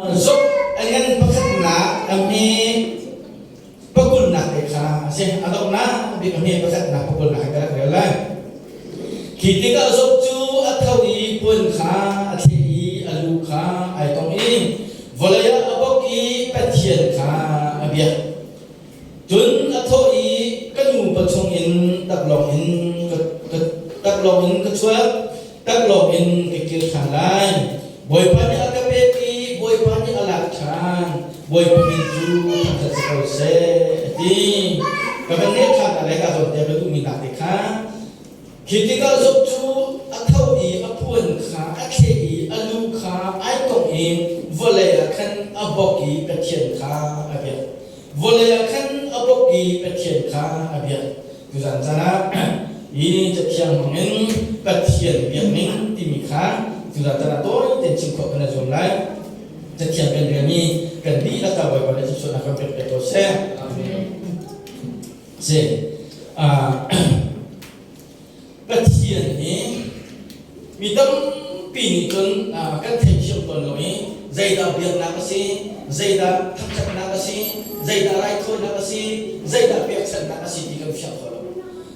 Zuk a ngan pakhatnak a hme pakulnak te kha a si. A donghnak bik a hme pakhatnak pakulnak ka rak rel lai. Khi tikah Zuk cu a tho i puan kha a thleh i a lu kha ai tong i vawlei ah a bawk i Pathian kha a biak. Cun a thawh i ka nupa chungin taklawng in ka taklawng in ka chuak taklawng in ka kir ṭhan lai. Bawipa nih a ka pek i Bawipa nih a lak ṭhan. Bawipa min cu thangṭhat si ko seh, a ti. Ka van rel ṭhan ah le ka zawn te ka duhmi hna te kha khi tikah Job cu a tho i a puan kha a thleh i a lu kha ai tongh i vawlei ah khan a bawk i Pathian kha a biak. Vawlei ah khan a bawk i Pathian kha a biak. Tuzan caan ah hi Cathiang hmangin Pathian biakning timi kha tuzan caan ah tawi tein chim khawh kan i zuam lai. Cathiang kan relmi kan dihlak ah Bawipa nih thluachuahnak kan pek piak ko seh. Amen. Si. Pathian hi mi tampi nih cun kan theithiam tawn lo i zeidah biaknak a si, zeidah thangṭhatnak a si, zeidah raithawinak a si, zeidah pekchanhnak a si ti kan fiang kho lo.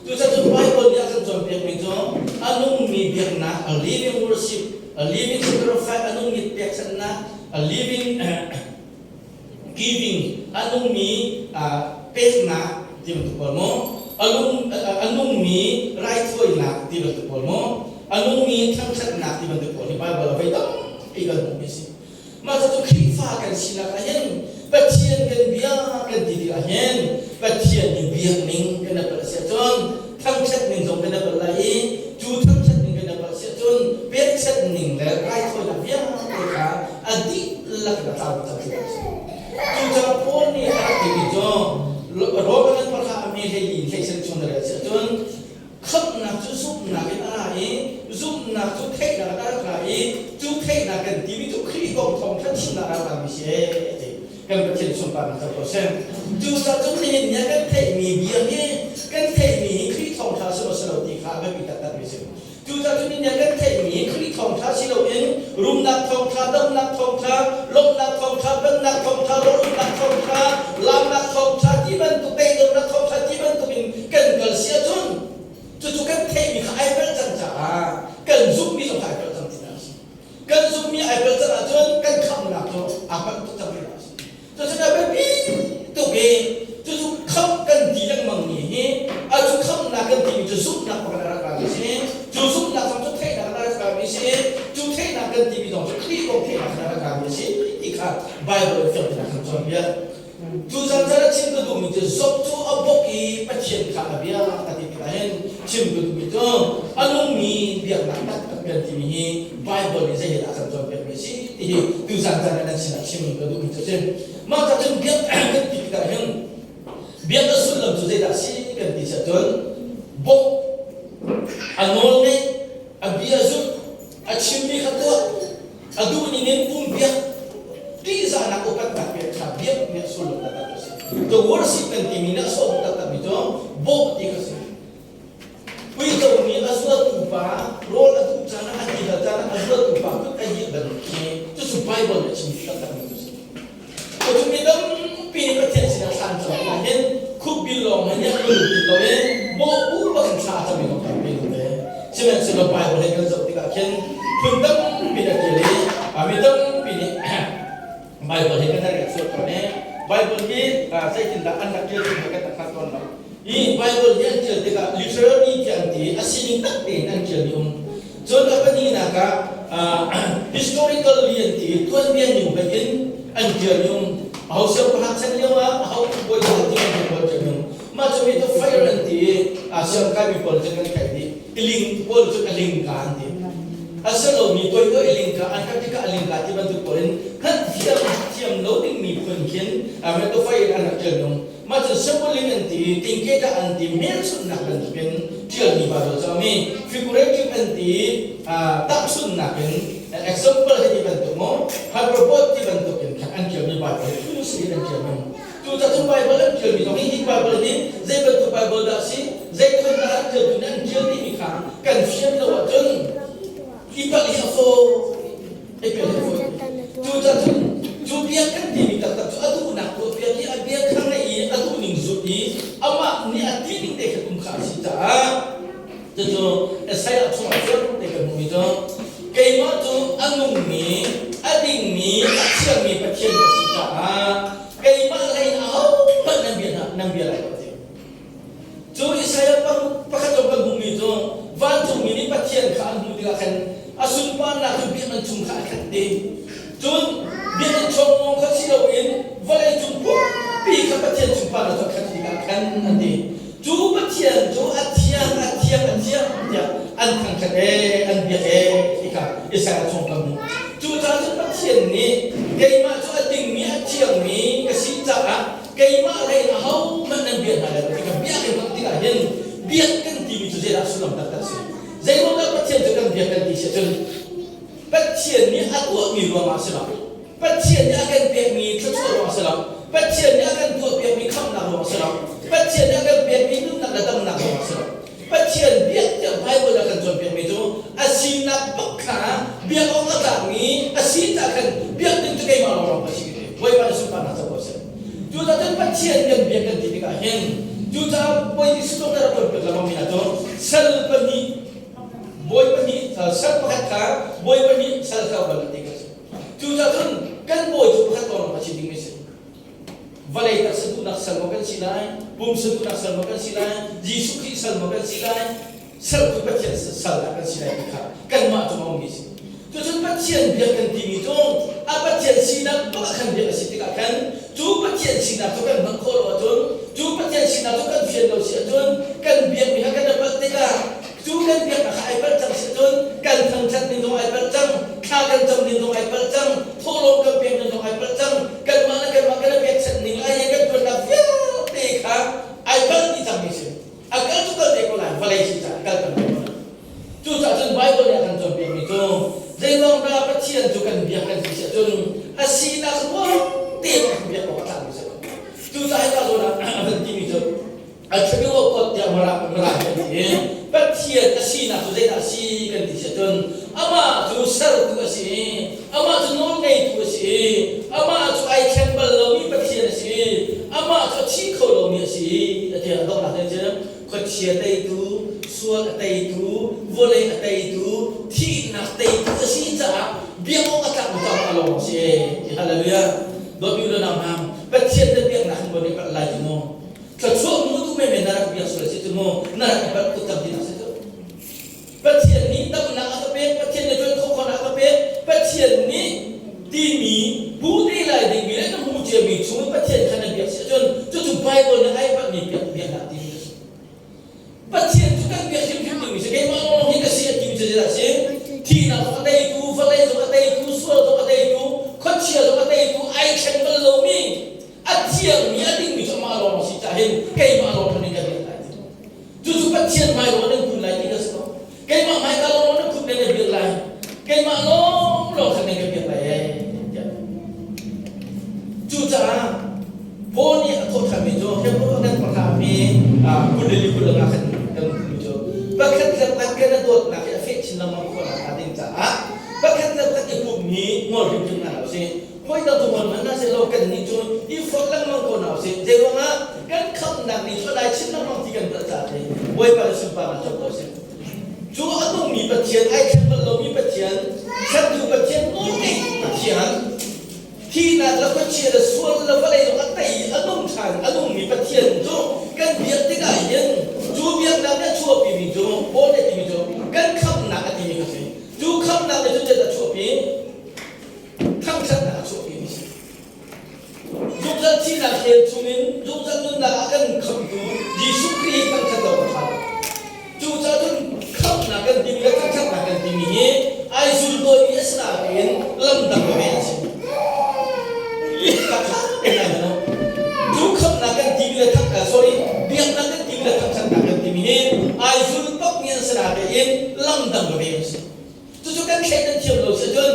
Cucaah cun Bible nih a kan cawnpiakmi cu a nungmi biaknak, a living worship, a living sacrifice, a nungmi pekchanhnak, a living giving a nungmi peknak ti bantuk pawl maw a nungmi raithawinak ti bantuk pawl maw a nungmi thangṭhatnak ti bantuk pawl hi Bible ah voi tampi kan hmuhmi a si. Mah cucu Khrihfa kan sinak ah hin Pathian kan bia kan ti tikah hin Pathian nih biak ning kan i palh a si ahcun thangṭhat ning zong kan i palh lai i cu thangṭhat ning kan i palh a si ahcun pekchanh ning le raithawinak vialte kha a dihlak in a tlau cang ti a si. Cucaah Paul nih a rak timi cu Roman an pahra a mi hlei hlei sen chung na rel si ahcun khamhnak cu zumhnak in a ra i zumhnak cu theihnak in a rak ra i cu theihnak kan timi cu Khrih kong thawngṭha chimnak a rak rami si ee ti kan Pathian sunparnak co ko seh. Cucaah cun nihin ni ah kan theihmi bia hi kan theihmi hi Khrih thawngṭha si maw si lo ti kha a biapi taktakmi a si. Cucaah cun nihin kan theihmi Khrih thawngṭha si loin rumnak thawngṭha, damnak thawngṭha, lawmhnak thawngṭha, pennak thawngṭha, rawlulhnak thawngṭha, laamnak thawngṭha ti bantuk, teidornak thawngṭha ti bantuk in kan kal si ahcun cucu kan theihmi kha ai palh cang caah kan zumhmi zong kha ai palh cang tinak a si. Kan zumhmi ai palh cang ahcun kan khamhnak cu aa palh tuk cang tinak a si. Cucu a biapi tuk i cucu khamh kan ti lengmang mi hi a cu khamhnak kan timi cu zumhnak pakhat a rak rami si. Cu zumhnak zong cu theihnak a rak rami si. Cu theihnak kan timi zong cu Khrih kong theihnak a rak rami si ti kha Bible in fiang tein a kan cawnpiak. Cu zan caan a chim ka duhmi cu Job cu a bawk i Pathian kha a bia a ti tikah hin chim ka duhmi cu a nungmi biaknak taktak kan timi hi Bible nih zeidah a kan cawnpiakmi a si ti hi tuzan caan ah nan sinah chim ka duhmi cu a si. Mah ca cun biak kan ti tikah hin biak a sullam cu zeidah a si kan ti ahcun bawmh, a nawl ngeih, a bia zulh, a chimmi kha tuah, a duh ning in um biak, ṭihzahnak upatnak pek kha biak nih a sullam taktak a si. The worship kan timi nih a sawm taktakmi cu bawmh ti kha a si. Uico nih a zuatu pa rawl a duh caan ah a ti hal caan ah a zuatu pa kut a yih bantuk khi cucu Bible nih a chim taktakmi cu a si. Cucu mi tampi nih Pathian sinah thla an cam tikah hin khukbil lawng hin an lungthin lo i bawhbu bak in thla a cam mi zong tampi an um ve. Sihmanhsehlaw Bible he kan zoh tikah khin phun tampi in a ṭial i mi tampi nih Bible hi kan rak suat tawn i Bible hi zeitindah an rak ṭial ti kha kan rak hngal tawn lo. Hi Bible hi an ṭial tikah literary tiah an ti i a sining tak tein an ṭialmi um. Cun a pahnihnak ah historically an ti i tuanbia ning hoih in an ṭialmi um. Aho siangpahrang chan lio ah aho bawi dah ti an pawl ṭialmi um. Mah cu mi cu fire an ti i siangkaimi pawl cu kan kai dih. Ling pawl cu a ling ka an ti. A si lomi toidor i lingka an rak tikah a lingka ti bantuk pawl in hngalhthiam thiam lo dingmi phun khin metafai in an rak ṭial nung. Mah cu symbolic an ti, tingketa an ti, hmelchunhnak bantukin ṭialmi Bible cu a mi. Figurative an ti, tahchunhnak in example hei ti bantuk maw, hyperbole ti bantuk in khan an ṭialmi Bible hi phun si in an ṭial nung. Cucaah cun Baibal an ṭialmi zong hi hi Baibal hi zei bantuk Baibal dah a si, zei phun dah an ṭialtu nih an ṭial timi kha kan fian lo ahcun i palh hi a fawi, i palh hi a fawi. Cucaah cun. biak kan timi taktak cu a duhnak tuahpiak i a bia kha ngaih i a duhning zulh i amah nih a tining te kha um kha a si caah cucu Isaiah chungah fiang te kan hmuhmi cu keimah cu a nungmi a dingmi a thiangmi Pathian ka si caah keimah lei in ahohmanh nan bia hna nan bia lai lo ti. Cu Isaiah pakhat zong kan hmuhmi cu vancungmi nih Pathian kha an hmuh tikah khan a sunparnak cu biakinn chung kha a khat dih. Cun biakinn chawngmawng kha si loin vawleicung pumpi kha Pathian sunparnak cu a khat tikah khan an ti. Cu Pathian cu a thiang, a thiang, a thiang tiah an thangṭhat ee, an biak ee ti kha Isaiah chung kan hmuh. Cucaah cun Pathian nih keimah cu a dingmi, a thiangmi ka si caah keimah lei in ahohmanh nan bia hna lai lo tikah biak in hmang tikah hin biak kan timi cu zeidah sullam taktak si? Zeiruang dah Pathian cu kan biak kan ti si ahcun Pathian nih a tuahmi ruangah si lo, Pathian nih a kan pekmi thluachuah ruangah si lo, Pathian nih a kan tuahpiakmi khamhnak ruangah si lo, Pathian nih a kan pekmi nunnak le damnak ruangah si lo. Pathian biak tiah Bible a kan cawnpiakmi cu a sinak bak kha biak awk a tlakmi a si caah khan biak ding cu keimah lawnglawng ka si ka ti. Bawipa nih sunparnak co ko seh. Cucaah cun Pathian kan biak kan ti tikah hin cucaah Bawi Jesuh zong nih a rak cawnpiak lengmang mi hna cu sal pahnih bawi pahnih sal pakhat kha bawi pahnih sal kha bal ti ka si. Cucaah cun kan bawi cu pakhat lawnglawng a si dingmi a si. Vawlei taksa duhnak sal maw kan si lai, pumsa duhnak sal maw kan si lai, Jesuh Khrih sal maw kan si lai, sertu Pathian sal dah kan si lai ti kha kanmah cung a ummi a si. Cucun Pathian biak kan timi cu a Pathian sinak bak ah khan biak a si tikah khan cu Pathian sinak cu kan hman khawh lo ahcun, cu Pathian sinak cu kan fian lo si ahcun kan biakmi kha kan i palh tikah Cu kan biaknak kha ai palh cang si cun kan thangṭhat ning zong ai palh cang, thla kan cam ning zong ai palh cang, thawhlawm kan pek ning zong ai palh cang, kanmah le kanmah kan i pekchanh ning ai kan ṭuannak vialte kha ai palh dih cangmi si. A kal cu kal te ko lai, vawlei si caah kal kan ko lai. Cucaah cun Bible nih a kan cawnpiakmi cu zeiruang dah Pathian cu kan biak kan ti si ahcun a sinak ruang te bak biak awk a tlakmi si. Cucaah hika zawn ah a van timi cu A ṭhalo kot tiah Mirang kan ti i Pathian a sinak cu zeidah a si kan ti si ahcun amah cu sertu a si i amah cu nawlngeitu a si i amah cu ai thleng bal lomi Pathian a si i amah cu a thi kho lomi a si i a ti a donghnak te cu khuachia teitu, sual a teitu, vawlei a teitu, thihnak teitu a si caah biak awk a tlakmi cu amah lawng a si. Hallelujah. Dawtmi u le nau hna, Pathian na biaknak hin bon i palh lai ti maw? Thluachuah mu duh menmen na rak biak sual si cu mu na rak i palh tuk cang tinak si cu. Pathian nih damnak a ka pek, Pathian nih ṭuan khawh khawhnak a ka pek, Pathian nih timi bu te lai dingmi le na hmu ciami chung in Pathian kha na biak si ahcun cucu Bible nih ai palhmi biak biaknak timi a si. Pathian cu kan biak hrimhrim dingmi si keimah lawng hi ka si a timi cu zeidah a si? Thihnak zong a teitu, vawlei zong a teitu, sual zong a teitu, khuachia zong a teitu, ai thleng bal lomi a thiangmi a dingmi cu amah lawng a si caah hin keimah lawng khan ka biak lai ti. Cucu Pathian hmai lawng nan kun lai ti ka si ko. Keimah hmai ka lawng nan khut nan ka biak lai. Keimah lawng lawng khan nan ka biak lai ee tiah. Cucaah Paul nih a thawh ṭhanmi cu Hebrew kan pahrami 22 20 ah khan kan hmuhmi cu pakhat le pakhat kan i dawtnak hi a feh chin lengmang khawh nakhnga ding caah pakhat le pakhat i pummi ngol hrimhrim hna lo sih. Hawi dang cu ngol hmanh hna seh law kannih cu i forh lengmang ko hna usih. Zeiruangah kan khamhnak ni cu a dai chin lengmang ti kan hngalh caah ti Bawipa le sunparnak co ko sih. Cu a nungmi Pathian, ai thleng bal lomi Pathian, sertu Pathian, nawlngeitu Pathian, thihnak le khuachia le sual le vawlei zong a tei i a nung ṭhan a nungmi Pathian cu kan biak tikah hin cu biaknak nih a chuahpimi cu Paul nih a timi cu kan khamhnak a timi kha si. Cu khamhnak nih cun zeidah a chuahpi? Thangṭhatnak a chuahpimi si. Zungzal thihnak hell chungin zungzal nunnak ah kan khamhtu Jesuh Khrih hi thangṭhat awk a ṭha lo. Cucaah cun khamhnak kan timi le thangṭhatnak kan timi hi ai zultawimi a si nain lam dang veve an si. Taktak in ai lo. Cu khamhnak kan timi le thang sorry biaknak kan timi le thangṭhatnak kan timi hi ai zul bakmi an si nain lam dang veve an si. Cucu kan thleidan thiam lo si cun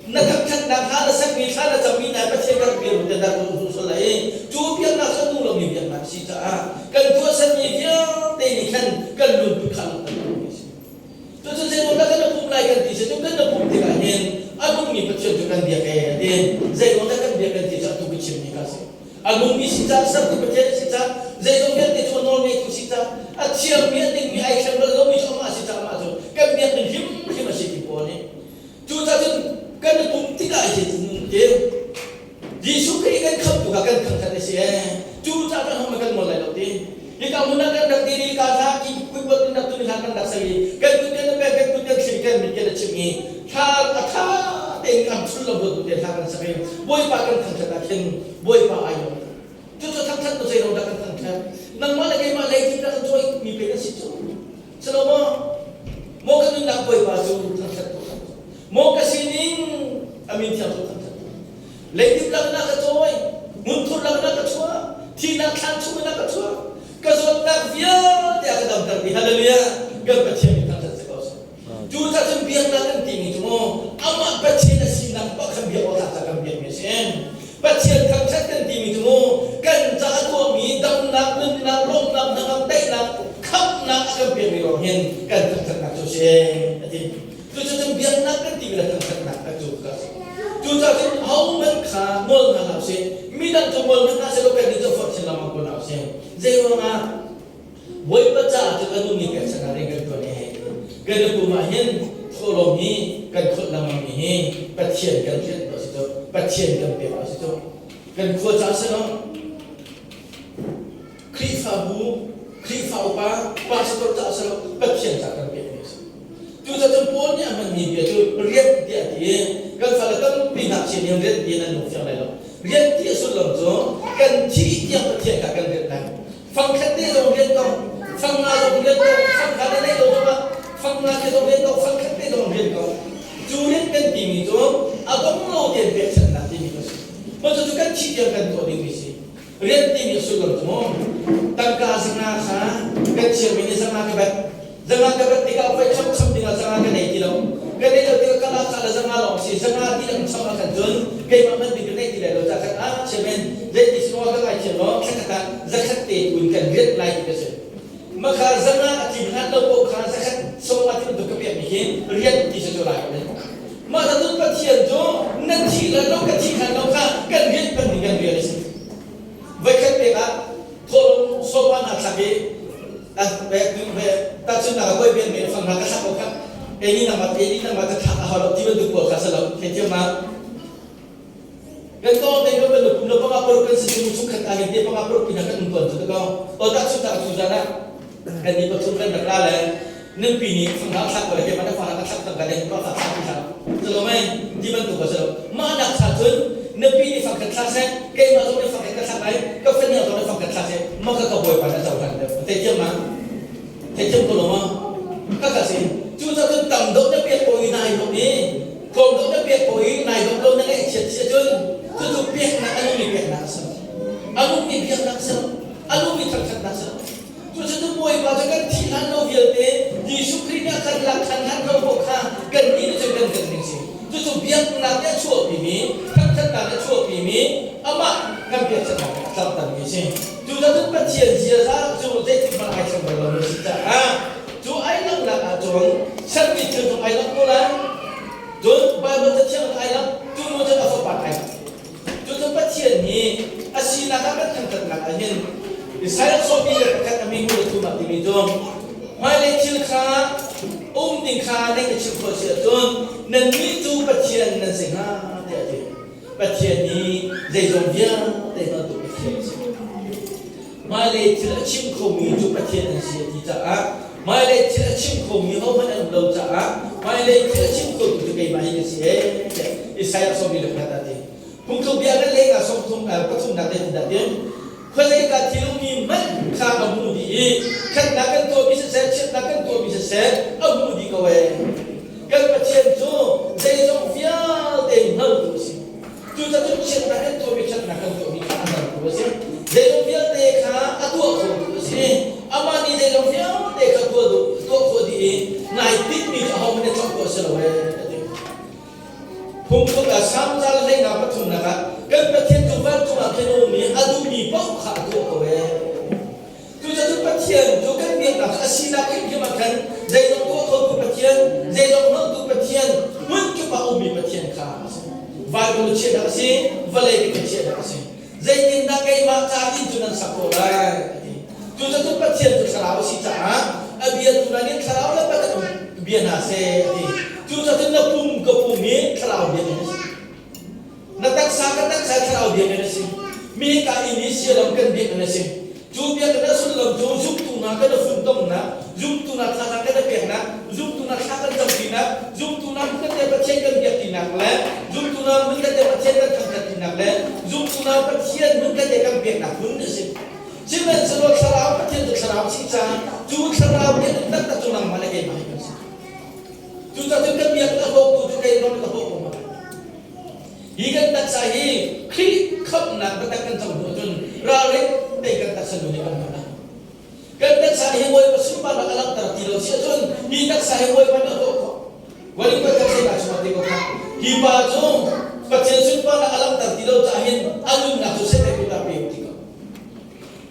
na thangṭhatnak hla na sakmi thla na cammi hna Pathian kan biak te dah kan sual lai i cu biaknak cu nu lomi biaknak si caah kan tuahsermi vialte nih khan kan lungput kha a kan si. Cucu zeiruang dah kan pum lai kan ti si cu kan pum tikah hin a nungmi Pathian cu kan biak ee ti. Zeiruang dah kan biak kan ti cu atu ka chimmi kha a si. A nungmi si ca, sertu Pathian a si ca, zeizong vialte cu a nawl ngeitu si ca, a thiangmi a dingmi ai thleng bal lomi cu amah a si ca amah cu kan biak ning hrimhrim a si ti pawl nih. Cucaah cun kan i pumh tikah hin ti Jesuh Khrih kan khamhtu kha kan thangthat a si ee. Cucaah kan hong kan ngol lai lo ti. Hika hmun ah kan rak dir i ka hla ki kuipot in rak tun hla kan rak sak i kan kut kan pek kan kut kan thlir kan mit kan a chim i thla a tha tein kan sullam ruat te hla kan sak i Bawipa kan thangthat ah khin Bawipa ai lawm. Cucu thangthat nu zei dah kan thangthat? Nangmah le keimah leidip dah kan cawi mi pe kan si cu. Salomo, maw ka nunnak Bawipa cu thangthat ko. Maw ka sining a min thiang cu thangthat ko. Leidip laknak ka cawi, hmunthur laknak ka chuah, thihnak thlan chungin a ka chuah. Ka zawtnak vialte a ka damter dih. Hallelujah. Kan Pathian min thangthat si ko seh. Cu cah cun biaknak kan timi cu maw amah Pathian a sinak bak khan biak awk tlak kan biakmi a si. Pathian thangthat kan timi cu maw kan ca a tuahmi damnak, nunnak, lawmhnak, hnangam, daihnak, khamhnak a kan pekmi ruang hin kan thangthatnak cu a si a ti. Cucu biaknak kan timi le thangthatnak ka cu ka si. Cucaah cun ahohmanh kha ngol hna hlah usih. Midang cu ngol hmanh hna sehlaw kannih cu forh chin lengmang ko hna usih. Zei ruangah Bawipa caah cu kan ummi pekchanh ah rian kan ṭuan i kan i kum ah hin thawhlawm hi kan kholh lengmang mi hi Pathian kan rianh a si cu Pathian kan pek a si cu kan khua caah si lo Khrihfabu Khrihfa upa pastor caah si lo Pathian caah kan pek mi a si. Cucaah cun Paul nih a hmanmi bia cu rian tiah a ti i kan fale tampi ngakchia nih rian ti in an lung fiang lai lo. Rian ti a sullam cu kan thih tiang Pathian kha kan rianh lai. Fangkhat te zong rian ko, fangnga zong rian ko, fangkhat na neih lo zongah fangnga te zong rian ko, fangkhat te zong rian ko. Cu rian kan timi cu a dong lo tein pekchanhnak timi cu a si. Mah cucu kan thih tiang kan tuah dingmi si. Rian timi a sullam cu maw tangka zanga kha kan chiami nih zanga ka bat zanga ka bat tikah voi cham cham dingah zanga ka nei ti lo ka nei lo tikah ka lak kha le zanga lawng si zanga ti lang cham ah khan cun keimah hmanh ding ka nei ti lai lo cah khan ah chairman zeiti si maw ka ngai thiam lo thlakhat ah zakhat te tu in kan riat lai ti ka si makha zanga a tlim hlan lo ko kha zakhat sawm a ti bantuk ka pek mi hi rian ti si cu lai mah ta cun Pathian cu na thih lan lo ka thih hlan lo kha kan rian pan ding kan rian a si voikhat pek ah thawlawm sofa na thlak i tahchunhnak ah koi bian men fang hna ka thlak ko kha eni nangmah eni nangmah ka thlak a hau lo ti bantuk pawl kha si lo theithiam ma kan to te kan ban kum lo panga paruk kan si chung chung khat ah hin te panga paruk pina kan um tuan cu te ko o tahchunhnak cu zan ah kan ni pathum kan rak la le nan pi nih fang hna thlak ko le keimah na fa ka thlak tak ka deng ka fa thlak ti thlak calo mai ti bantuk ka si lo mah nak cha cun na pi nih fang khat thla seh keimah zong nih fang khat ka thlak lai ka fanya zong nih fang khat thla seh mah ka ka bawipa na cohlan deuh thei thiam ma thei thiam ko lo ma ka ka si cu ca cun tam deuh na pek ko i nai dok i tlawm deuh na pek ko i nai dok lo na ngaih chiat sia cun cucu peknak a nungmi peknak a si lo a nungmi biaknak a si lo a nungmi thangthatnak a si lo Cucu Bawipa cu kan thih hlan lo vialte Jesuh Khrih nih a kan lak than hlan lo paoh kha kan nih nih cun kan kan ding si. Cucu biaknak nih a chuahpimi, thangthatnak nih a chuahpimi, amah kan biakchannak nih a tlautermi a si. Cucaah Pathian ziaza cu zeitik hmanh ai thleng bal lomi a si caah cu ai langhnak ahcun sermi thil zong ai langh ko lai. Cun Baibal Cathiang ai langh, cu hnu cun a fapa ai langh. Cucu Pathian nih a sinak ah kan thangthatnak ah hin Isaiah 41 a mi hmu le thum ah timi cu hmailei thil kha um ding kha nan ka chimh khawh si ahcun nannih cu Pathian nan si hnga tiah a ti. Pathian nih zeizong vialte hngaltu Pathian a si. Hmailei thil a chim khomi cu Pathian an si a ti caah hmailei thil a chim khomi hohmanh an um lo caah hmailei thil a chim khotu cu keimah hi ka si ee tiah Isaiah 41 ah a ti. Phungthluk bia kan leng ah sawmthum pathumnak te dah tin khuazei ka thil ummi hmanh kha a hmu dih i khatnak kan tuahmi siseh chiatnak kan tuahmi siseh a hmu dih ko ee. Kan Pathian cu zeizong vialte hngaltu a si. Cucaah cun chiatnak kan tuahmi ṭhatnak kan tuahmi kha a hngaltu a si. Zeizong vialte kha a tuah khotu a si. Amah nih zeizong vialte kha tuah duh tuah khawh dih i nai tinhmi cu ahohmanh nih chawnh khawh a si lo ee a ti. Phungthluk ah Salm ca le hleinak pathumnak ah kan Pathian cu vancung ah khin a um i a duhmi paoh kha a tuah ko ee. Cucaah Pathian cu kan biaknak a sinak hrimhrim ah khan zeizong tuah khotu Pathian, zeizong hngaltu Pathian, hmunkip ah ummi Pathian kha a si. Bible chiahnak a si, vawlei kan lei khuachiahnak a si. Zeitindah keimah ca inn cu nan sak ko lai? A ti. Cucu Pathian cu thlarau a si caah a biatu hna nih thlarau le biatak bia hna seh a ti. Cucaah na pum ka pum hi thlarau biakinn a si. Na taksa ka taksa thlarau biakinn a si. Mi ka inn hi sialam kan biakinn a si. Cu biakinn a sullam cu zumtu hna kan i funtomnak, zumtu hna thlacam kan i peknak, zumtu hna thla kan campinak, zumtu hna hmunkhat te Pathian kan biaktinak le zumtu hna hmunkhat te Pathian kan thangthattinak le zumtu hna Pathian hmunkhat te kan peknak hmun a si. Sihmanhsehlaw thlarau Pathian cu thlarau a si caah cu thlarau biakinn taktak cu nangmah le keimah hi kan si. Cucaah cun kan biakinn a hlawktu cu keimah ka hlawk ko hna. Hi kan taksa hi Khrih khamhnak biatak kan co hnu ahcun ralring te kan taksa nun hi kan hman lai. Kan taksa hi Bawipa sunparnak a langhter ti lo si ahcun hi taksa hi Bawipa nih a hlawh khawh. Vawlei kan taksa chungah ti ko kha. Hi pa cu Pathian sunparnak a langhter ti lo caah hin a nunnak cu Satan kut ah pe ti ko.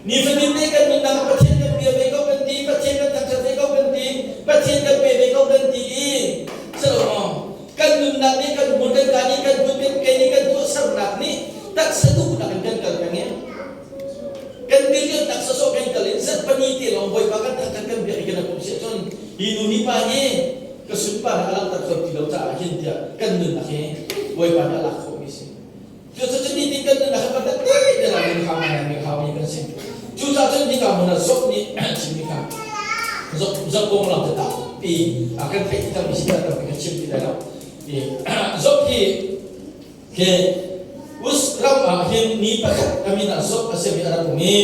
Nifatin te kan nunnak ah Pathian kan bia ve ko kan ti, Pathian kan thangṭhat ve ko kan ti, Pathian kan pe ve ko kan ti i silo kan nunnak nih kan hmur kan ka nih kan kut kan ke nih kan tuahsernak nih taksa duhnak in kan kal peng i kan diriam taksa sawh kan kal in zarhpani te lawng Bawipa kan thangṭhat kan biak i kan pum si ahcun hi nu hi pa hi ka sunparnak a langhter kho ti lo caah hin tiah kan nunnak hi Bawipa nih a lak khawhmi si. Cucu nitin kan nunnak hi pakhat te te lawng in hau ngai mi hau mi kan si. Cucaah cun hika hmun ah Job nih chimmi kha Job Job kong lam cu tampi a kan theih ti cangmi si tampi kan chim ti lai lo. Job hi khi Us ram ah hin mi pakhat a min ah Job a simi a rak um i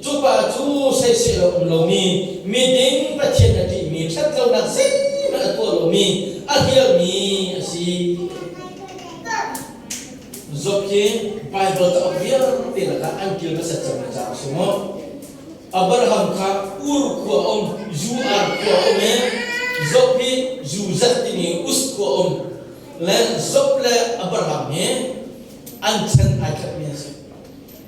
cu pa cu saiseh lo um lomi miding Pathian a ṭihmi ṭhatlonak zeihmanh a tuah lomi a hlialmi a si. Job hi Baibal cauk vialte lakah an kil hmasat cangmi cauk a si maw? Abraham kha Ur khua um, Ur khua um i Job hi Zuzat timi Us khua um le Job le Abraham hi an chan ai khatmi an si.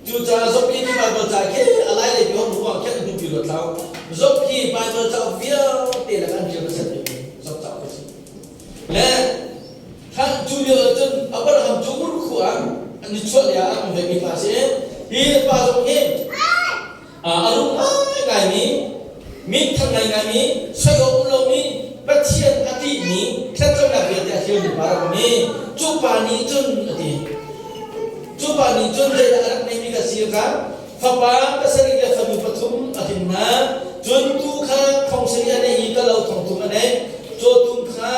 Cucaah Job hi Baibal ca khi a lai lei pi hong ruang khi an duhpi ruat lo. Job hi Baibal cauk vialte lakah an kil hmasat bikmi Job cauk a si. Le cu lio ahcun Abraham cu Ur khua ah an i chuah lio ah an vemi pa a si. Hi pa zong hi a rum ngaingaimi, minthang ngaingaimi, soi awk um lomi, Pathian a ṭihmi, ṭhatlonak vialte a hlirmi pa rak um i cu pa nih cun a ti. Cu pa nih cun zeidah a rak neihmi ka si kha fapa pasarih le fanu pathum a hrin hna. Cun tuu kha thong sarih a neih i kalo thong thum a neih. Cawtum kha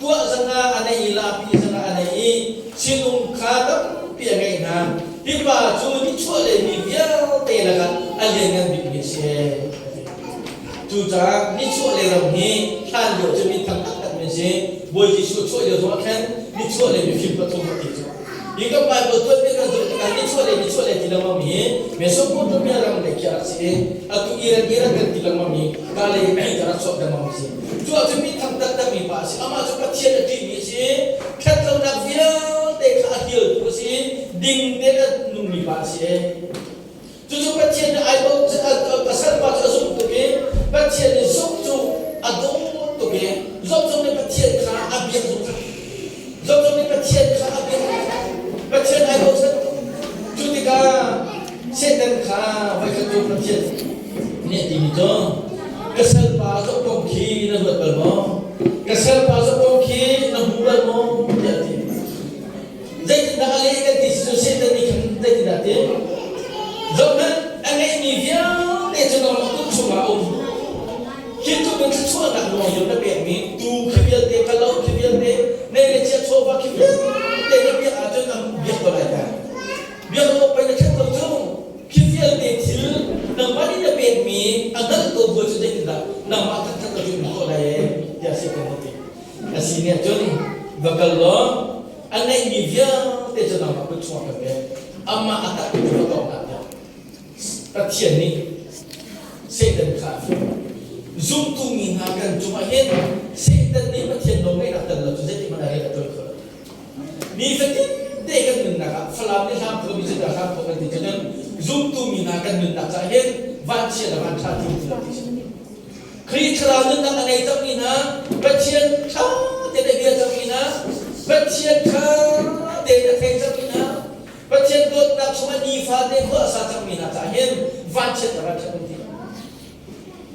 tuah zanga a nei i laapi zanga a nei i sinum kha tampi a ngeih hna. Hi pa cu nichuahlei mi vialte lakah a lianngan bikmi a si. Cucaah nichuahlei ram hi hlan lio cu mi thang taktakmi a si. Bawi Jesuh chuah lio zongah khan nichuahlei mifim pathum a ti cu. Hi kan Bible tuanbia kan zoh tikah nichuahlei nichuahlei ti lengmang mi Mesopotamia ram lei khi a rak si i atu Iran Iran kan ti lengmang mi ka lei ka rak chuak lengmang mi si. Cu ahcun mi thang taktak mi pa a si. Amah cu Pathian a ṭihmi a si i ṭhatlonak vialte kha a hlialtu a si i ding tein a nungmi pa a si. Cucu Pathian nih ai a salpa cu a zumh tuk i Pathian nih Job cu a dawt tuk i Job zong nih Pathian kha a biak zungzal. Job zong nih Pathian kha a biak Pathian ai bochan tuk. Cu tikah Satan kha voikhat cu Pathian nih a timi cu ka salpa Job kong khi na ruat bal maw? Ka salpa Job kong khi na hmu bal maw? tiah a ti. Zeitindah a leh kan ti si cu Satan nih khan zeitindah a ti? Zohhmanh, a ngeihmi vialte cu nangmah kut chungah a um. Hi tluk in thluachuahnak nawl na pekmi tuu khi vialte, kalo khi vialte, nei le chia chawva khi vialte na biak ahcun an biak ko lai ta. Biak lo pei na ṭhat lo cu. Khi vialte thil nangmah nih na pekmi a hngalh ko bu cu zeitindah nangmah thangṭhat lo cu na tuah lai ee tiah Satan a ti. A si nih cun va kal law a ngeihmi vialte cu nangmah kut chungah ka pek. Amah a tak cu va tawk hlah tiah Pathian nih Satan kha a fial. Zumtu mi hna kan cungah hin Satan nih Pathian nawlngeihnak tel lo cu zeiti hmanh ah rian a ṭuan kho lo. Nifatin te kan nunnak ah Falam nih hlam kho mi cu dah hlam kho kan ti cu zumtu mi hna kan nunnak caah hin vanchia le vanṭha ti ti lo ti si. Khrih thlarau nunnak a ngei cangmi hna, Pathian ṭha tein a bia cangmi hna, Pathian ṭha tein a thei cangmi hna, Pathian dawtnak chungah nifate khua a sa cangmi hna caah hin vanchiat le vanchiat um ti lo.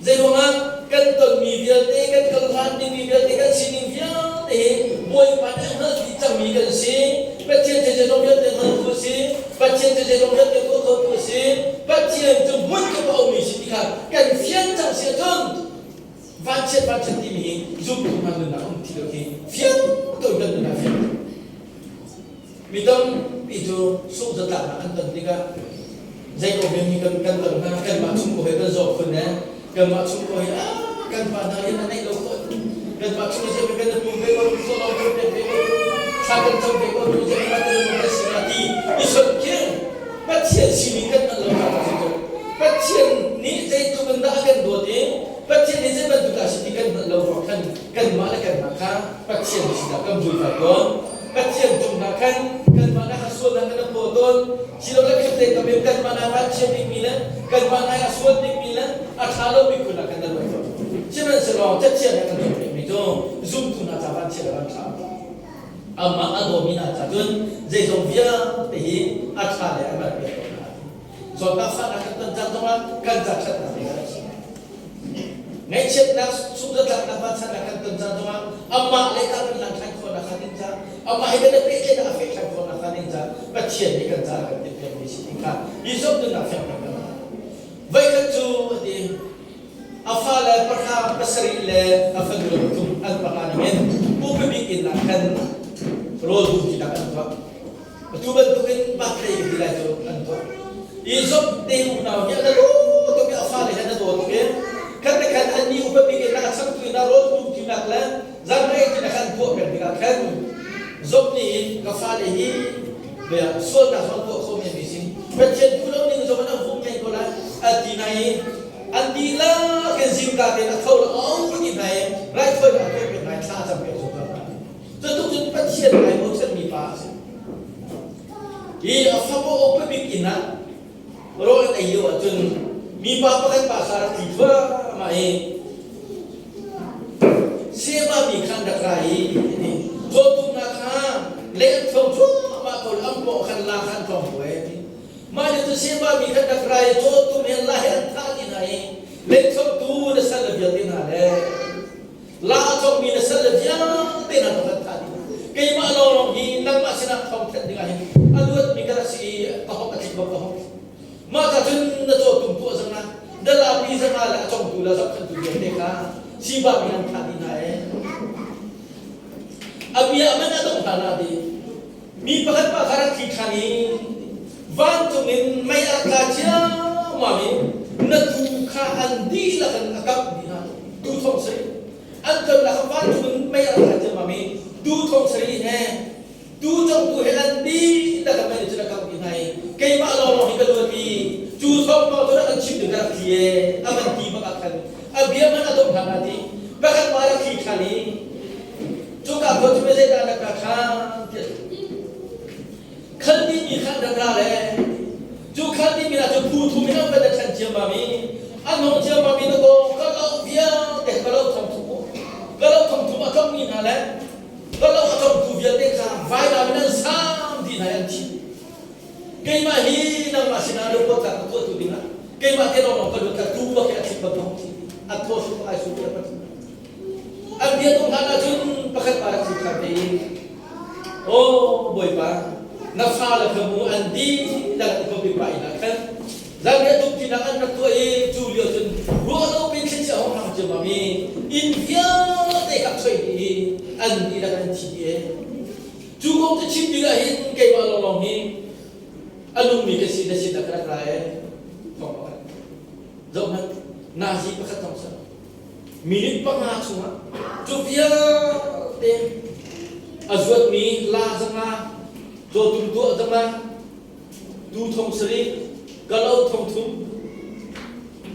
Zeiruangah kan tonmi vialte, kan kal hlan dingmi vialte, kan sining vialte hi Bawipa nih a hngalh dih cangmi kan si. Pathian cu zeizong vialte hngaltu a si. Pathian cu zeizong vialte tuah khotu a si. Pathian cu hmun kip a ummi si ti kha kan fian cang si ahcun vanchiat vanchiat timi hi zumtu hna nunnak um ti lo hi fiang ko kan nunnak fiang. Mi tampi cu sungzatlaknak an ton tikah zei ko hi kan kan ton hna, kanmah chung ko he kan zaw khun eh, kanmah chung ko hi ah kan pa hna rian a neih lo khun, kanmah chung zei kan pum ve ko, so lo kan pek ve ko, thla kan cam ve ko, tu zei kan kan kan si na ti i son khi Pathian sining kan hngalh lo caah si cu. Pathian nih zeitluk in dah a kan dawt i Pathian nih zei bantuk dah a si ti kan hngalh lo ruang khan kanmah le kanmah kha Pathian sinah kan vuivai tawn. Pathian cung hna khan kanmah na a sualnak kan phaw tawn. Silole khat te kam in kanmah na vanchia bikmi le kanmah na a sual bikmi le a ṭha lo bik phun ah khan nan ruat tawn. Sihmanhsehlaw cathiang nih a kan cawnpiakmi cu zumtu hna ca vanchia le vanṭha amah a dawmi hna ca cun zeizong vialte hi a ṭha le a mal piak ko hna. Zawtnak fahnak kan ton caan zongah kan ca ṭhatnak ding ah a si. Ngaihchiatnak sungzatlaknak vansannak kan ton caan zongah amah le kan kan langthan khawhnak kha ding ca amah he kan i pehtlaihnak a feh ṭhan khawhnak kha ding ca Pathian nih kan caah kan timhpiakmi si ti kha i zumhnak fiang kan kan Voikhat cu a ti a fale pahra pasarih le a fanu le pathum an panga ningin upa bik inn ah khan rawl dum tinak an tuah. Atu bantukin birthday ka ti lai cu an tuah. I zop te unau hi an lu tuk i a fale he an daw tuk i khat le khat an ni upa bik in a changtu in a rawl dum tinak le zanrei tinak an tuah peng tikah khan zop nih hin ka fale hi bia sualnak zong tuah kho men mi si Pathian duh lo ning zong an vum men ko lai a ti na i an dihlak in zingka tein a tho la au ti hna i raithawinak a tuah piak hna i thla a cam piak zungzal hna. Cutuk cun Pathian ai bochanmi pa a si. Hi a fapa upa bik inn ah rawl an ei lio ahcun mipa pakhat pa kha rak tli thluahmah i Seba mi kha an rak ra i ti cawtumnak kha lei an thawng thluahmah ko le an paw khan la kha an thawng ko e ti. Mah ni cu Seba mi kha rak ra i cawtum he la he an thah ti hna i lei thawngtu na sal le vialte hna le La a cawkmi na salle vialte hna zong an thah dih. Keimah lawnglawng hi nangmah sinah thawngthanh dingah hin a luatmi ka rak si i ka hawk a tling bak ka hawk. Mah ca cun na cawtum tuah zang ah na lapi zang ah le a congtu le a zohkhenhtu vialte kha siba mi an thah dih hna ee. A bia man a dongh hlan ah di mi pakhat pa kha rak thi ṭhan i vancung in mei a rak tla ciammam i na tuu kha an dihlak in a kangh dih hna. Tuu thong sarih an tonnak kha vancung in mei a rak tla ciammam i tuu thong sarih he tuu congtu he an dihlak in mei nih cun a kangh dih hna i keimah lawnglawng hi ka luat i cu thawngpang cu rak kan chimh ding ka rak tli ee a van ti bak ah khan a bia hmanh a dongh hlan ah ti pakhat pa rak thli ṭhan i Cuka khua cu zeidah na ka khaan tiah Khaldi mi kha an rak ra le cu Khaldi mi hna cu phu thum in an van i ṭhen ciammam i an hung ciammam i na kaw ka lo vialte ka lo thong thum u ka lo thong thum a tlongmi hna le ka lo a tlongtu vialte kha vainam in an saam dih hna i an thi. Keimah hi nangmah sinah lungpawtnak ka tuahtu dingah keimah te lawnglawng ka lut ka tuu bak hi a thit bak ka hung thi. A thaw su ai su a pathu. An bia tung hlan ahcun pakhat pa rak si ṭhan te i Aw Bawipa, na fale kha mu an dihlak in khuapi pa inn ah khan zanriah tumṭinak an rak tuah i cu lio cun ruahlo pin thlichia hong hrang ciammam i inn vialte kha choih dih i an dihlak an thi dih ee. Cu kong cu chim tikah hin keimah lawnglawng hi a nungmi ka si na sinah ka rak ra ee. Thawng pakhat. Zohhmanh, nazi pakhat thawng sa. Minute panga chungah cu vialte a zuatmi la zanga, cawtum tuah zanga, tu thong sarih, kalo thong thum,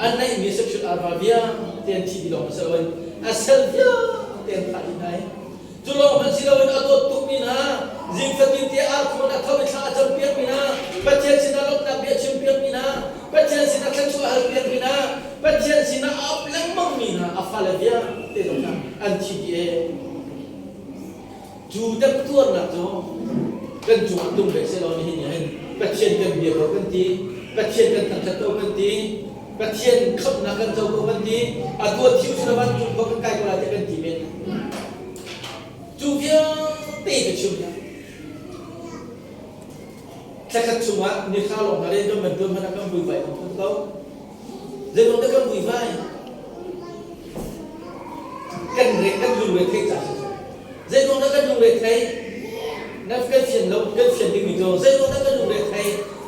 an neihmi sexual arva vialte an thi dih lawng si loin a sel vialte an thah dih hna i cu lawng hmanh si loin a dawt tukmi hna zing fatin te arkhawn a tho i thla a campiakmi hna Pathian sinah lawmhnak bia chimpiakmi hna Pathian sinah thluachuah halpiakmi hna Pathian sinah a ap lengmangmi hna a fale vialte zong kha an thi dih ee cu temtuarnak cu. Kan cungah tlung ve sehlaw nihin ni hin Pathian kan bia ko kan ti, Pathian kan thangṭhat ko kan ti, Pathian khamhnak kan co ko kan ti, atu ah thi usih law vancung khua kan kai ko lai tiah kan ti men. Cu vialte ka chim hna. Thlakhat chungah nithla lawng hna rian kan van ṭuan hmanh ah kan vuivai ko kan ko. Zeilawng dah kan vuivai? Kan re kan lungre theih ca si. Zeilawng dah kan lungre thei? Na kan fian lo kan fian dingmi cu zeilawng dah kan lungre thei?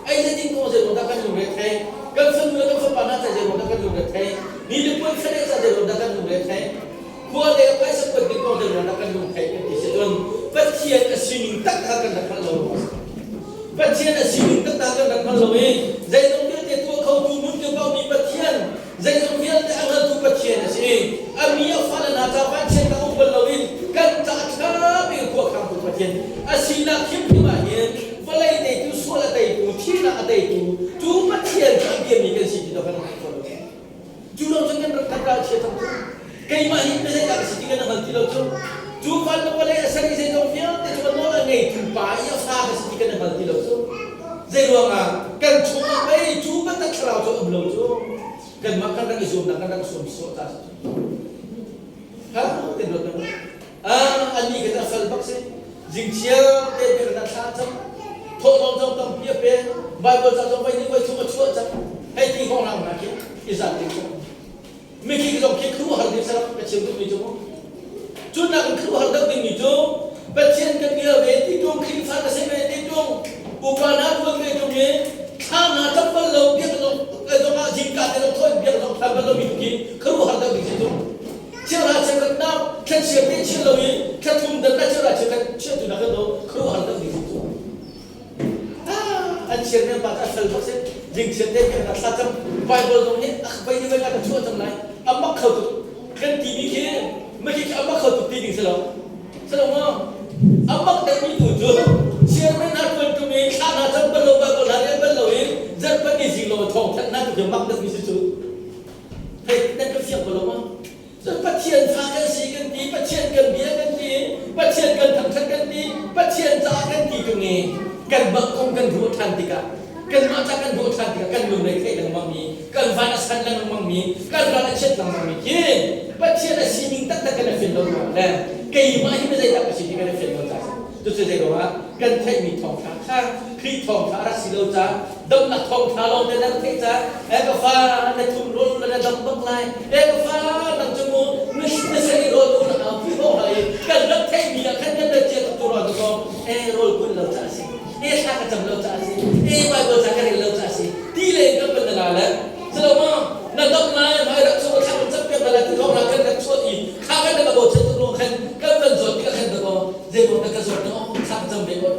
Ei le ding kong zeilawng dah kan lungre thei? Kan fanu le kan fapa hna ca zeilawng dah kan lungre thei? Ni le puan fele ca zeilawng dah kan lungre thei? Khua le phaisa kuat ding kong zeilawng dah kan lung thei kan ti si cun Pathian a sining tak kha kan rak hngalh lo ruang a si. Pathian a sining taktak kan rak hngal lo i zeizong vialte tuah khotu nun ke mi Pathian, zeizong vialte a hngaltu Pathian a si. A mi a fale hna ca vanchiat a um bal loin kan ca ṭha bik khua khangtu Pathian a sinak hrimhrim ah hin vawlei teitu, sual a teitu, thihnak a teitu cu Pathian cu a biami kan si ti to kan hngalh khawh lo. Cu lo cun kan rak kan ralchia cang cu. Keimah hi zeidah ka si ti kan hngal ti lo cu. Cu van le vawlei a ser i zeizong vialte cu a nawl a ngeitu pa i a fa ka si ti kan hngal ti lo cu. Zei ruangah kan chungah pei cu bantuk thlarau cu a um lo cu. Kanmah kan rak i zuamnak kan rak i zuam sawh ta si cu. Ha tin ruat na Ah, annih kha a fel bak si. Zingchiar te te kha thla cang. Thawhlawm zong tampi a pek. Bible ca zong voi nih voi thum a chuah cang. Hei ti hong rang hna khi i zat ding cu. Mikik zong khi khuaruahhar ding saram ka chim duhmi cu mu. Cu nak in khuaruahhar deuh dingmi cu Pathian kan bia ve ti tung, Khrihfa ka si ve ti tung, upa hna tuan ve tung i thla hna cam bal lo biak zong zong ah zingka te zong thaw in biak zong thla bal lo mi khi khuaruahhar deuh ding si cu. Chiara cheukhat nak thla te chir lo i thla thum dan na chiara cheukhat chiatu na kan do khuaruahhar deuh ding cu. An chiar men pa a fel bak si jing chiat te kan thla cam Bible zong nih a vai ni vai ka chuah cang lai a mak kho tuk kan ti mi khi ma khi a mak kho tuk ti ding si lo si lo maw a mak deuh mi tu cu chairman na tuan tum i thla na cam bal lo Bible na rel bal lo i zarhpan ni zing lo thawng thanh na tu mak deuh mi si cu. Hei, nan ka fiang ko lo ma? Cun Pathian fa kan si kan ti, Pathian kan bia kan ti, Pathian kan thangṭhat kan ti, Pathian caah kan ti ṭung i kanmah kong kan ruah ṭhan tikah, kanmah ca kan ruah ṭhan tikah kan lungre theih lengmang mi, kan van a san lengmang mi, kan ral a chiat lengmang mi khi Pathian a sining taktak kan i fian lo ruangah le keimah hi zeidah ka si ti kan i fian lo caah a si. Cucu zei ruangah kan theihmi thawngṭha kha Khrih thawngṭha a rak si lo caah damnak thawngṭha lawng te na rak theih caah e ka fa na thum rawl na na dam bak lai e ka fa nang cu mu na na seri rawl tu na au phi ho hai kan rak theihmi ah khan kan rak cia tuk tu rawl ko e rawl kun lo caah si e thla ka cam lo caah si e Bible ca ka rel lo caah si ti le kan ban na la le Silo ma na dam lai mai rak chung thla kan cam piak la ti thawng ra kan rak chuat i kha kan na bo chen tuk lo khan kan kan zawt ti khan da ko zei na ka zawt na thla ka cam ve ko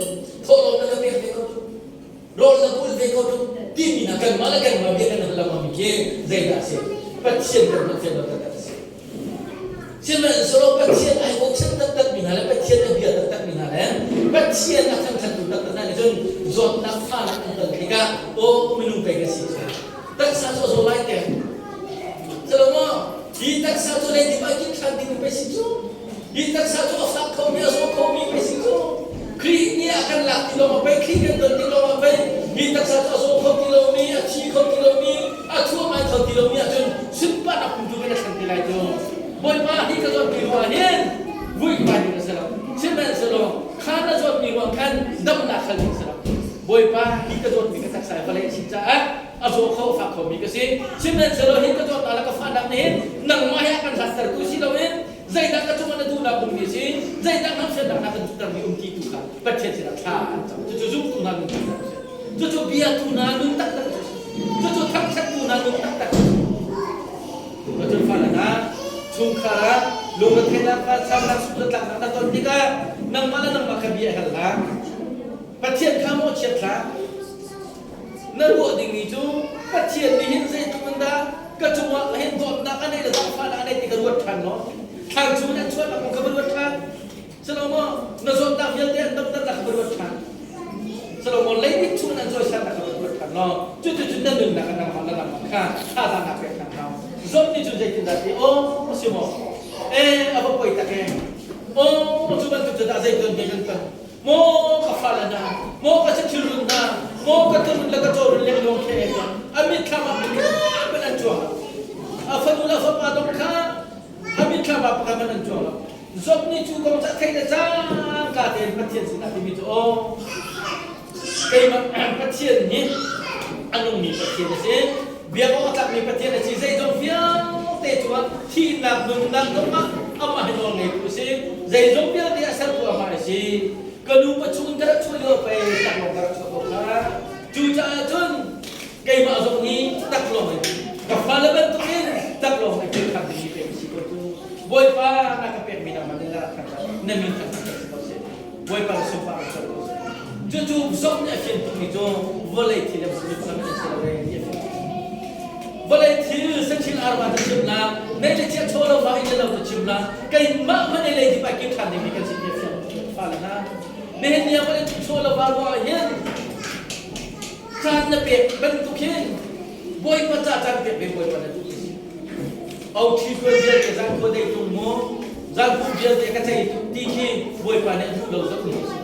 thawhlawm na ka pek ve ko rawl na pul ve ko timi na kanmah le kanmah bia kan hal lengmang mi khi zeidah a si Pathian kan hman fian lo taktak a si sihmanhsehlaw Pathian ai bochan taktak mi hna le Pathian a bia taktak mi hna le Pathian a thangṭhattu taktak hna nih cun zawtnak fahnak an ton tikah aw minung pei ka si cu taksa cu a zaw lai te Salomo hi taksa cu leidip ah kin ṭhan ding pei si cu Hi taksa cu a fak khomi, a zaw khomi pei si cu. Khrih nih a kan lak ti lawng ah pei, Khrih kan don ti lawng ah pei, hi taksa cu a zaw kho ti lomi, a thi kho ti lomi, a thuam ai kho ti lomi ahcun sunparnak phun tu kan i thlen te lai cu. Bawipa hi ka zawtmi ruah hin vuikhmai ding a si lo. Sihmanhsehlaw kha na zawtmi ruang khan damnak hal ding a si lo. Bawipa hi ka zawtmi ka taksa hi vawlei a si caah a zaw kho a fak khomi ka si. Sihmanhsehlaw hi ka zawtnak le ka fahnak nih hin nangmah he a kan hlattertu si loin zeidah ka cungah na duhnak ummi a si zeidah hnamhriannak na kan duhtermi um ti tu kha Pathian sinah thla an cam. Cucu zumtu hna nun taktak a si. Cucu biatu hna nun taktak a si. Cucu thangṭhattu hna nun taktak a si. Cucu fale hna chungkhar ah lungretheihnak kha samnak sukzatlaknak na ton tikah nangmah le nangmah kha bia hal hlah. Pathian kha mawhchiat hlah. Na ruah dingmi cu Pathian nih hin zeitluk in dah ka cungah hin dawtnak a neih le zaangfahnak a neih ti ka ruat ṭhan maw? Thlan chung in an chuahnak kong kha va ruat ṭhan. Salomo, na zawtnak vialte an damternak kha va ruat ṭhan. Salomo, leidip chung in an cawisannak kha va ruat ṭhan law cuticun na nunnak ah nangmah le nangmah kha thazaang pek ṭhan hau. Zawt nih cun zeitindah ti aw si maw? Eh, a va poi tak ee. Aw, cu bantuk cu dah zei tuan ve kan ton. Maw ka fale hna, maw ka thilrun hna, maw ka turun le ka cawrun lenglawng khe a mitthlam ah pakhat hmanh an cuang lo. A fanu le a fapa dong kha a mitthlam ah pakhat hmanh an cuang lo. Job nih cu kong cu a theih le cangka tein Pathian sinah timi cu aw keimah Pathian hi a nungmi Pathian a si. Biak awk a tlakmi Pathian a si. Zeizong vialte cungah thihnak nunnak zongah amah hi nawl ngeitu a si. Zeizong vialte a sertu amah a si. Ka nu pa chung in ka rak chuah lio pei taklawng ka rak chuah ko kha. Cucaah cun keimah zong hi taklawng in ka fale bantukin taklawng in thil khan dingmi pek si ko cu. Bawipa na ka pekmi nangmah nih na rak khan na min khan ka si ko seh. Bawipa na sunparnak ser ko seh. Cucu zong nih a fian tukmi cu vawlei thil a simi pakhat an si lo ee ti a fian. Vawlei thil sachil arva ta chim la, nei le chia chaw lo va in le lo ta chim la, keimah hmanh ei lei ti pa kir ṭhan dingmi kan si ti a fiang tuk fale hna. Nihin ni ah vawlei cung chaw lo va ruah ah hin caan na pek bantuk hin Bawipa ca caan pek ve Bawipa na duh ti si. Auṭhi tuan vialte zan khua dei tung mu, zan pum vialte ka cei tuk ti khi Bawipa nih a duh lo zok mi a si.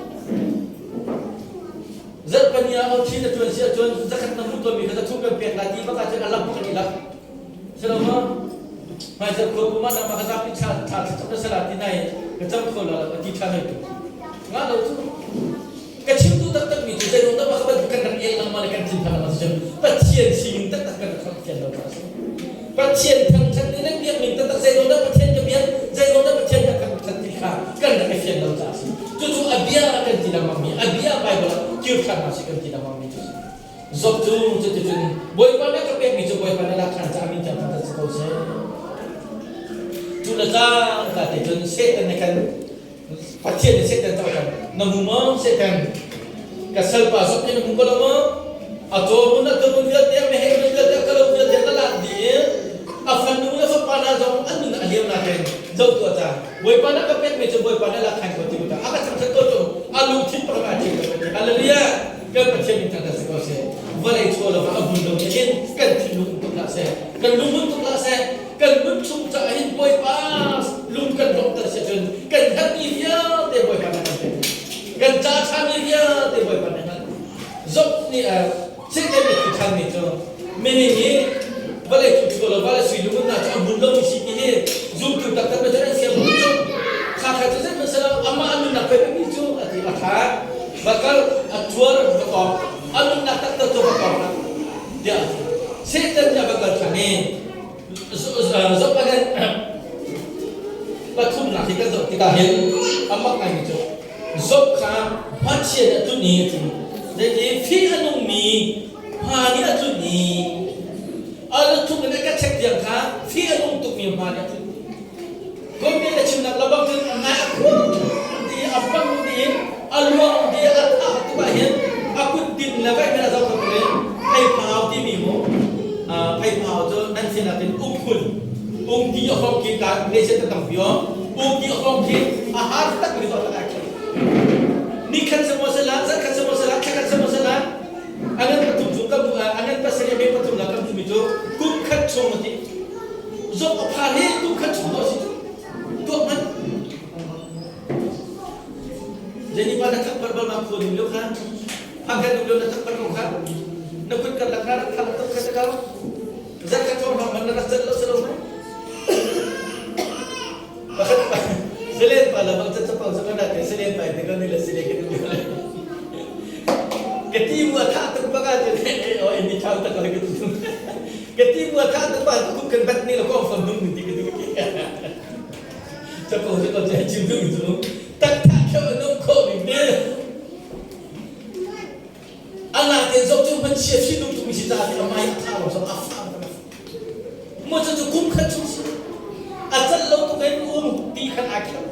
Zarhpani ah auṭhi na ṭuan si ahcun zakhat na hmuh tawnmi kha zathum kan pek lai ti bak ahcun a lam bak an i lak. Si lo maw? Hmaizarh khua kum ah nangmah ka zapi ṭha ṭha thlacam na sala ti nai ka cam kho la lo a ti ṭha hoi tu. Ngah lo cu. Ka chim duh taktakmi cu zeiruang dah mah bantuk kan rak el lengmang le kan thinphang lengmang si cun Pathian sining taktak kan rak fian lo caah a si. Pathian thangṭhat ning le biak ning taktak zeiruang dah Pathian ka biak, zeiruang dah Pathian ka thangṭhat ti kha kan rak i fian lo caah a si. Cucu a bia kan ti lengmangmi, a bia Baibal ah kir ṭhan hna sih kan ti lengmangmi cu a si. Job cu cuticun Bawipa nih a ka pekmi cu Bawipa nih lak ṭhan caah min thiang thangṭhat si ko seh. Cu le cangka te cun Satan nih khan Pathian nih Satan cu a kan na hmu maw Satan ka salpa zok in na hmu ko lo maw a cawrun a turun vialte a meheh run vialte a kalo vialte na lak dih i a fanu le fapa hna zong an nun a liam nakin zoh tuah ca Bawipa na ka pekmi cu Bawipa na lak khan ko ti a ka thangṭhat ko cu a lungthin pakhat ah thim ko hallelujah kan Pathian min thangṭhat si ko seh vawlei chaw lo a hmun lo nih hin kan thinlung um tuk hlah seh kan lung hmun tuk hlah seh kan nun chung caah hin Bawipa lung kan lawmhter si cun kan herhmi vialte Bawipa nih kan pek kan ca ṭhami vialte Bawipa nih hngalh Job nih Satan nih ṭhanmi cu minung hi vawlei cung ṭhuo lo va le sui lungun hna cu a hmun lomi si ti hi zumtu taktak na cun an siam lo cu kha kha cu zeihmanh si lo amah a nunnak pek mi cu a ti a ṭha va kal a tuar va tawng a nunnak taktak cu va tawng tiah Satan nih a va kal ṭhan i Zoh ahhin pathumnak hi kan zoh tikah hin a mak ngaimi cu Job kha hmachia nih a tlunh i a tlu. Zeiti fi a nungmi hma nih a tlunh i a luthluk in a ka chek tiang kha fi a nung tukmi hma nih a tlunh. Kawlmi a chimnak lebang cun a ngai a khuang ti a pang ti a luang ti a thah tuk ah hin a kut din le vaih a zoh tuk in pheiphau timi mu pheiphau cu nan sin ah cun umkhun ungti a hong khi ka Malaysia ta tampi om ungti a hong khi a har tak mi to tak ai ni khat samo sala zan khat samo sala thla khat samo sala angan pathum chung kam angan pasarih me pathum la kam mi cu kum khat chung ati zok a phan hi kum khat chung to si tuak man Jadi pada thak bal ma khu ding lo kha phang khat ding lo na thak bal ko kha na kut kar lak na rak thak tuk kha ta kau zat kha chong man na rak zat lo selo mai pakhat pa selen pa la bang chat chapang sa kana te selen pa te kan ni la sele ke tu le ke ti mu tha tuk pa ka te o ini chau tak ke tu ke ti mu tha tuk pa tu kan bat ni lo ko fam dum ni ti ke tu ke Capo cu ko chim ding cu taktak kheu a nung kho mi ne. Ala te zok cu man chia fi nung tung si ta ti amai a tha lo so a fa mo cu cu kum khat chung si a cal lo tuk in um ti khan ai kheu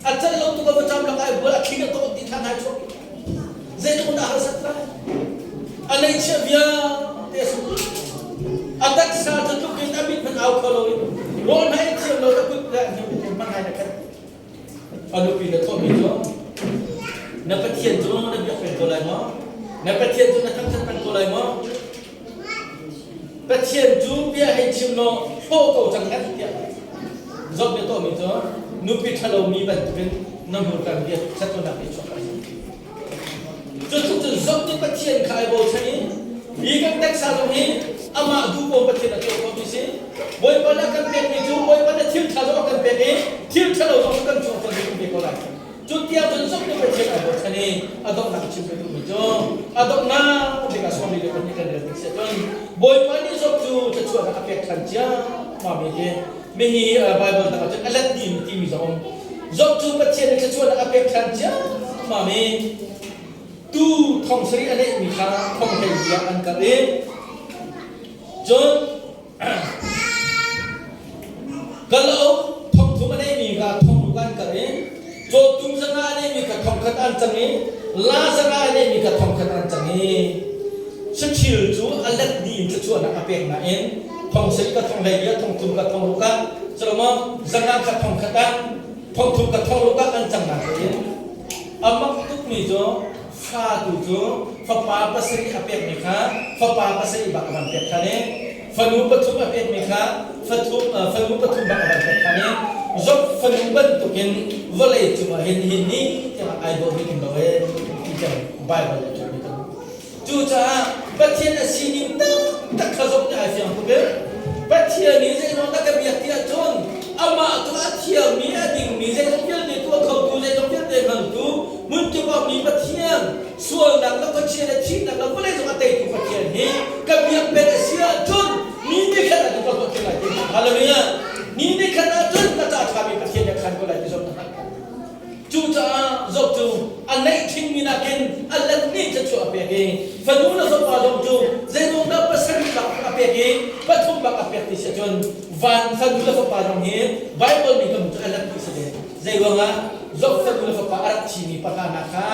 a cal lo tuk a cham lak ai bul a thing a to ti than ai chuak zeitluk dah harsat lai a lei chia vialte a sung a taksa cu tluk in a mit hmanh au kho lo in rawl hmanh ei thiam lo a kut le hman hai na khat a nupi na thawhmi cu na pathian cu na biak peng ko lai maw na pathian cu na thangthat peng ko lai maw pathian cu bia hei chim law hlaw ko cang ngat tiah zok bia tuahmi cu nupi ṭhalomi bantukin na hmurka bia ṭhatlonak i chuak ai. Job nih Pathian kha ai bochan i hi kan taksa zong hi amah duh ko Pathian a tuah khawhmi si. Bawipa nih a kan pekmi cu Bawipa nih thil ṭha zong a kan pek i thil ṭhalo zong kan cungah cun kan pe ko lai. Cu tiang cun Job nih Pathian ai bochan i a donghnak a chim ve duhmi cu a donghnak bik ah 42 kan rel tik si ahcun Bawipa nih Job cu thluachuahnak a pek ṭhan ciammam i hi mihi Bible dang ahcun a let dih timi zong um. Job cu Pathian nih thluachuahnak a pek ṭhan ciammam i tuu thong sarih a neihmi kha thong 12 ah an karh i cun kalauk thong thum a neihmi kha thong ruk an karh i cawtum zanga a neihmi kha thong khat an cang i la zanga a neihmi kha thong khat an cang i saṭhil cu a let dih in thluachuahnak a pek nain thong sarih ka thong 12 ah thong thum ka thong ruk ah culomaw zanga kha thong khat ah thong thum ka thong ruk ah an cang nain A mak tukmi cu fa tu cu fapa pasarih a pekmi kha fapa pasarih bak a van pek than i fanu pathum a pekmi kha fathum, fanu pathum bak a van pek than i Job fanu bantukin vawlei cungah hin hin ni tiang ai dawh mi um lo ee ti tiang Bible a ṭialmi kan Cucaah Pathian a sining taktak kha zong nih ai fiang tuk i Pathian nih zeizong dah ka biak ti ahcun amah cu a thiangmi a dingmi zeizong vialte tuah khotu zeizong vialte hngaltu hmunkip a ummi Pathian sualnak le khuachia le thihnak le vawlei zong a teitu Pathian hi ka biak peng a si ahcun ni nikhat ah ka tuah lai ti Hallelujah ni nikhat ahcun ka ca ṭhami Pathian nih a khan ko lai ti zong na hngalh Cucaah Job cu a neih ṭhingmi nakin a letmi thluachuah a pek i fanu le fapa zong cu zeizong dah pasarih bak a pek i pathum bak a pek ti si ahcun van fanu le fapa zong hi Baibal nih kan cu a let ti si ve. Zei ruangah Job fanu le fapa a rak thimi pahra hna kha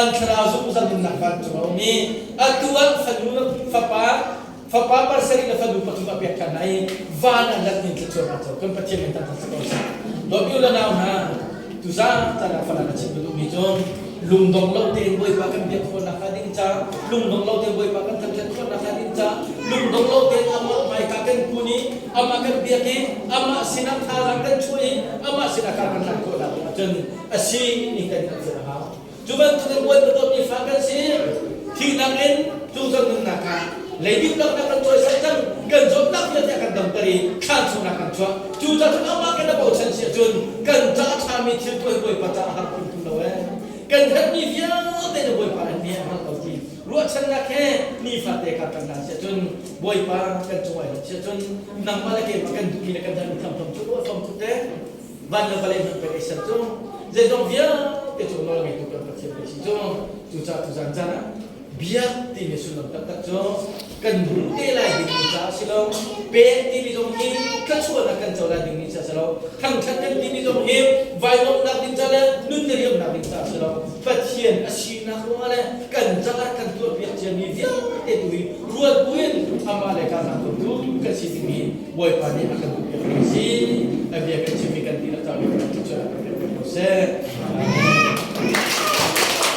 an thlarau zungzal nunnak vancung a um i atu ah fanu le fapa fapa pasarih le fanu pathum a pek ṭhan hna i van ah let in thluachuah a co. Kan Pathian min thangṭhat si ko seh. Dawt u le nau hna, tuzaan caan ah falan a chim ka duhmi cu lungdong lo tein Bawipa kan biak khawhnak hnga ding ca, lungdong lo tein Bawipa kan thangṭhat khawhnak hnga ding ca, lungdong lo tein amah hmaika kan kun i amah kan biak i amah sinah thazaang kan chuah i amah sinah kar kan hlan khawhnak ding ahcun a si ni kan hngalh a hau. Cu bantukin Bawipa dawtmi fa kan si. Thihnak in zungzal nunnak ah leidip laknak kan cawisan cang. Kan zawtnak vialte a kan damter i thlan chungah kan chuah. Cucaah cun amah kan i bochan si ahcun kan ca a ṭhami thil tuah hi Bawipa caah a har phunphun lo ee. Kan herhmi vialte na Bawipa an mi a hngalh ko ti ruahchannak he nifate kha kan hlan si ahcun Bawipa kan cungah i lawmh si ahcun nangmah le keimah kan duhmi le kan herhmi thamtham cu ruah thawng tuk te. Van le vawlei hmanh pek ei ser cu zeizong vialte cu nawl ngeitu kan Pathian pei si cu. Cucaah tuzan caan ah biak timi sullam taktak cu kan hmuh te lai dingmi caah si lo, pek timi zong hi thluachuahnak kan co lai dingmi caah si lo, thangṭhat kan timi zong hi vailawmhnak ding ca le nun diriamnak ding caah si lo, Pathian a sinak ruangah le kan caah kan tuahpiak ciami vialte tu hi ruat buin amah le karhlang tu kan si dingmi Bawipa nih a kan duhpiakmi a si. A bia kan chimmi kan dihlak caah kan cu kan pek ko seh. Amen.